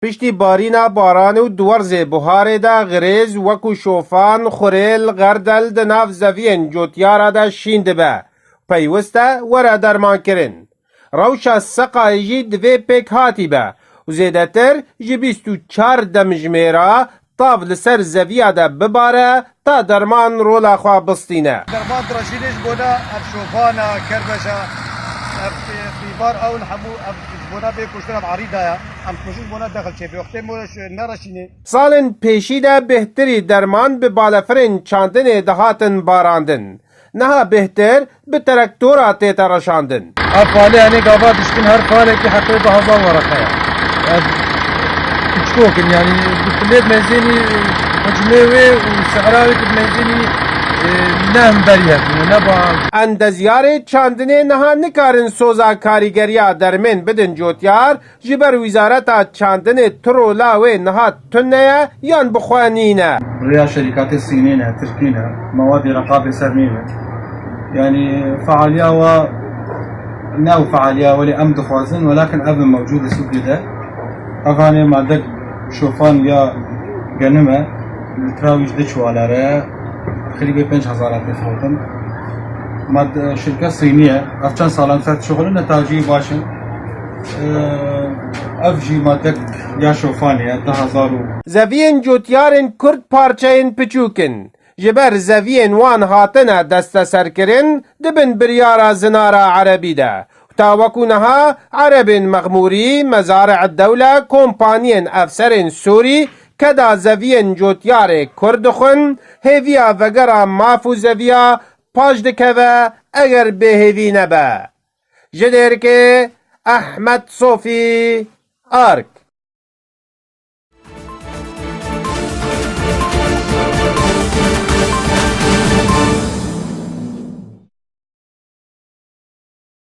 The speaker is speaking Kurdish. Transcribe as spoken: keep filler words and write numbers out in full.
Piştî barîna baran û di werzê buharê de xirêz wekû şofan, xurêl, xerdel di nav zeviyên cotyara de şîn dibe. Peywiст e were dermankirin. Rewşa seqayê jî divê pêkhatî be û zêdetir ji bîst û çar demjimêra tav li ser zeviya de bibare ta derman rola xwe bistîne. Derman direjînê ji bona ev şofana, kerbeja, ev, e, qîvar ew li hemû ev ji bona bê kuştin ev arî daye. Em kuştin ji bona dexil çêbê. Wextê mora nereşînê. Salên pêşî de bêhtirî derman bi balefirên çandinê dihatin barandin. Niha bêhtir bi terektora tête reşandin. Ev fale, yanî gava dişkin her falekî heqê du hezar wereqe ye. Ev piçkok in, yanî bi pilê mezênî hicmê wê û sehra wê bi mezênî, e, ne hemberî hebû, ne ba. Endezyarê çandinê niha nikarin soza karîgeriya dermên bidin cotyar, ji ber Wizareta Çandinê tu rola wê niha tune ye yan bi xwe nîne. Rêya şerîkatê Sînî ne, Tirkî ne, mewadê reqabê ser nîne. Yanî fealiya wa ne ew fealiya welê em dixwazin, welakin ev in mewcûd e sûkê de. Ev hanê madde şofan ya genim e, litra wî ji du çuwalare ye, xirîbê pênc hezar a tê firotin. Madde şirket Sînî ye, ev çend sal em ser dişuxulin, netawcî baş in. Ev jî madek ya şofanê ye, du hezar û. Zeviyên cotyarên Kurd parçeyên piçûk in. Ji ber zeviyên wan hatine desteserkirin, di bin biryara zinara erebî de. Ta wekû niha erebên mexmûrî, mezari'd dewle, kompaniyên efserên Sûrî, keda zeviyên cotyarê Kurd dixwin, hêviya vegera maf û zeviya paş dikeve eger bêhêvî nebe. Ji Dêrikê, Ehmed Sofî, Ark.